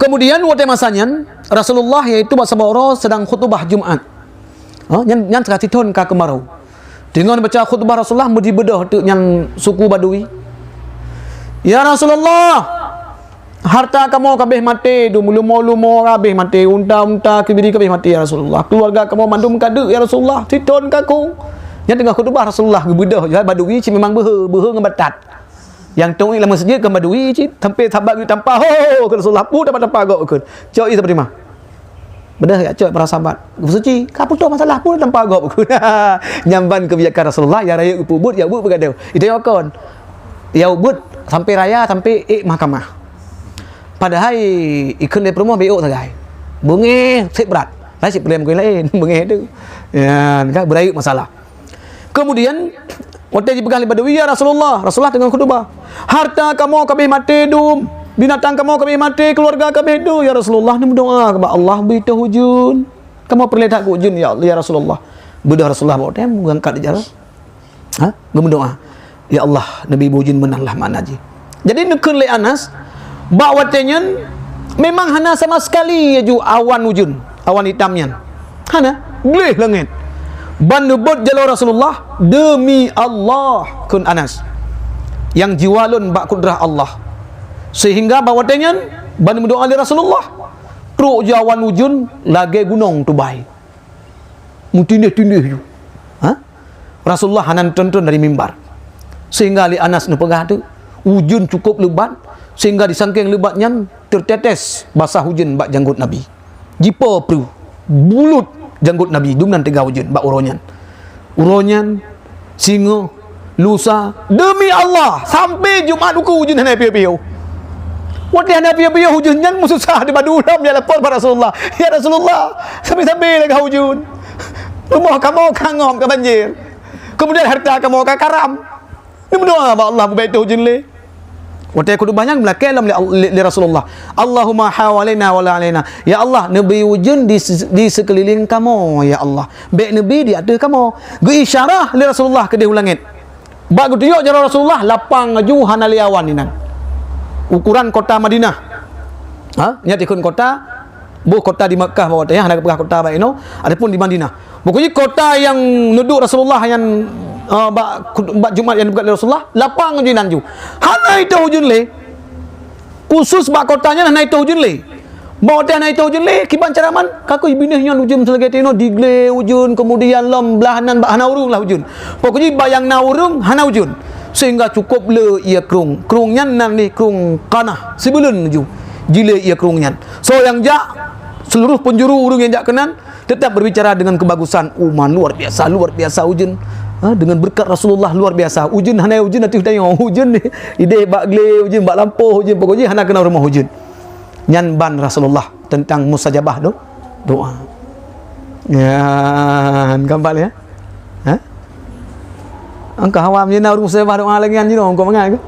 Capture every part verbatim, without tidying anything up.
Kemudian watée masa nyan, Rasulullah yaitu bak saboh uroe sedang khutubah Jumat. Ha, nyan, nyan teuka sithon ka keumarô. Deungon baca khutubah Rasulullah, meujibeudôh teuk nyan suku Badui. "Ya Rasulullah, harta kamoe ka abéh maté, dum lumo-lumo ka abéh maté, unta-unta, keubiri ka abéh maté, ya Rasulullah. Keuluwarga kamoe mandum ka deuk, ya Rasulullah, sithon ka ku." Nyan teungoh khutubah Rasulullah geubeudôh, ya, Badui cit memang beuhe, beuhe ngon batat. Nyang teuieng lam meuseujid keu Badui cit, sampai sahabat geutampa, "Ho, ho, ho, keu Rasulullah, peue tampa-tampa gob kheun?" Cok ie sapat teuma. Padahai jak cok para sahabat. Geusuci, ka putôh masalah, peue tampa gob kheun. Nyan ban keubijakan Rasulullah, nyang rayeuk geupeubuet, nyang buet peugadôh. Itu nyang kon. Nyang buet sampai raya, sampai ék mahkamah. Padahai ikheun lé peurumoh bék sagai. Beungéh, sép brat. Lain cit peuleueh meukeuen laén, beungéh tu. Nyan, kan, beurayeuk masalah. Kemudian, watée jipeugah lé Badui, "Ya Rasulullah," Rasulullah teungoh khutubah, "harta kamoe ka abéh maté dum, binatang kamoe ka abéh maté, keuluwarga ka abéh dum. Ya Rasulullah, neumeudoá bak Allah bri teuh ujeuen. Kamoe peureulée that keu ujeuen, ya, ya Rasulullah." Beudôh Rasulullah bak watée nyan, meuangkat di jaroe. Ha? Geumeudoá, "Ya Allah, neubi ujeuen meunan lah," makna jih. Jadi neukheun lé Anas, bak watée nyan memang hana sama sekali laju awan ujeuen, awan itam nyan. Hana, gleh langét. Ban neubeuet jaloe Rasulullah, "Demi Allah," kheun Anas, "nyang jiwa lôn bak kudrah Allah." Seuhingga bak watée nyan, ban neumeudoá lé Rasulullah, trok jih awan ujeuen lagée gunong tubai. Meutindéh-tindéh ju. Ha? Rasulullah hana neutron-tron dari mimbar. Sehingga lé Anas neupeugah teuk, ujeuen cukôp leubat, sehingga di sangkeng leubat nyan teutetes basah ujeuen bak janggot Nabi. Jipo preuh, bulut janggot Nabi, dum nan teuga ujeuen bak uroe nyan. Uroe nyan, singoh, lusa, demi Allah, sampai Jumat ukeue ujeuen hana piôh-piôh. Watée hana piôh-piôh ujeuen nyan meususah di badu lom, jak lapor bak Rasulullah, "Ya Rasulullah, sabe-sabe lagée ujeuen. Rumoh kamoe ka ngop ka banjir. Kemudian harta kamoe ka karam. Neumeudoá bak Allah beubék teuh ujeuen lé." Watée khutubah nyan meulakée lom lé, lé, lé Rasulullah, "Allahumma hawalaina wa la alaina." Ya Allah, neubi ujeuen di, di seukeulileng kamoe, ya Allah. Bék neubi di ateueh kamoe. Geuisyarah lé Rasulullah keudeh u langét. Bak geutunyok jaroe Rasulullah, lapang laju hana lé awan inan. Ukoran kota Madinah. Ha? Nyan dikheun kota, boh kota di Makkah bak watée nyan, hana geupeugah kota bak inoe, adapun di Madinah. Pokok jih kota nyang neuduek Rasulullah nyan, eh, bak, bak Jumat nyang dipeugah lé Rasulullah, lapang laju inan ju. Hana itôh ujeuen lé. Khusus bak kota nyan hana itôh ujeuen lé. Bak watée hana itôh ujeuen lé, kiban cara man, ka keuh binéh nyan ujeuen seulagée teunoe, diglé ujeuen, keumudian lom blaih nan bak hana ureuëng lah ujeuen. Pokok jih bak nyang na ureuëng hana ujeuen. Sehingga cukôp le ié krueng. Krueng nyan nan lé krueng Qanah, sibuleuen ju jilé ié krueng nyan. Soe nyang jak, seuluruh peunjuru ureuëng nyang jak keunan, tetap berbicara dengan kebagusan. "Uma, luar biasa, luar biasa ujeuen. Ha, dengan berkat Rasulullah luar biasa. Ujeuen hana ujeuen ateueh tanyoe. Ujeuen ideh bak glé, ujeuen bak lampôh, ujeuen pokok jih hana keunong rumoh ujeuen." Nyan ban Rasulullah tentang mustajabah do-, doa. Nyan, gampang ya? Ha? Angka awam je na ureuëng mustajabah doa lagée nyan jinoe, engkau mangat ke?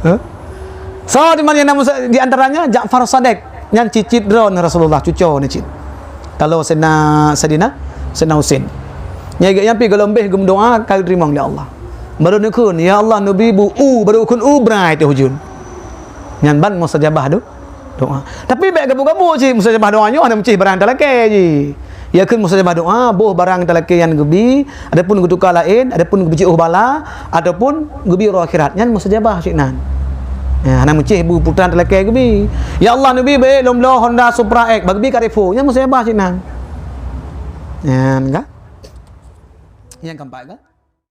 Ha? So, di mana na musa-, di antaranya Ja'far Sadiq, nyan cicit droe Rasulullah, cuco ni cit. Kalau sena, sedina, sena Husin. Nyai geuh nyampi golom béh geumeudoa ka geuteurimong lé Allah. Baru neukheun, "Ya Allah, neubi bu u," baru kheun u brai teuh ujeuen. Nyan ban mustajabah do-, doa. Tapi bék gabuk-gabuk cit mustajabah doa nyoe hana meucéh barang talakée jih. Ya kheun mustajabah doa, boh barang talakée nyang geubi, adapun geutuka laén, adapun geubi jiôh bala, ataupun geubi uroe akhirat. Nyan mustajabah cit nan. Ya, hana meucéh bu putra talakée geubi. "Ya Allah, neubi bék lom bloe Honda Supra X, bak geubi ka repo." Nyan mustajabah cit nan. Nyan ka? Nyang keempat ka?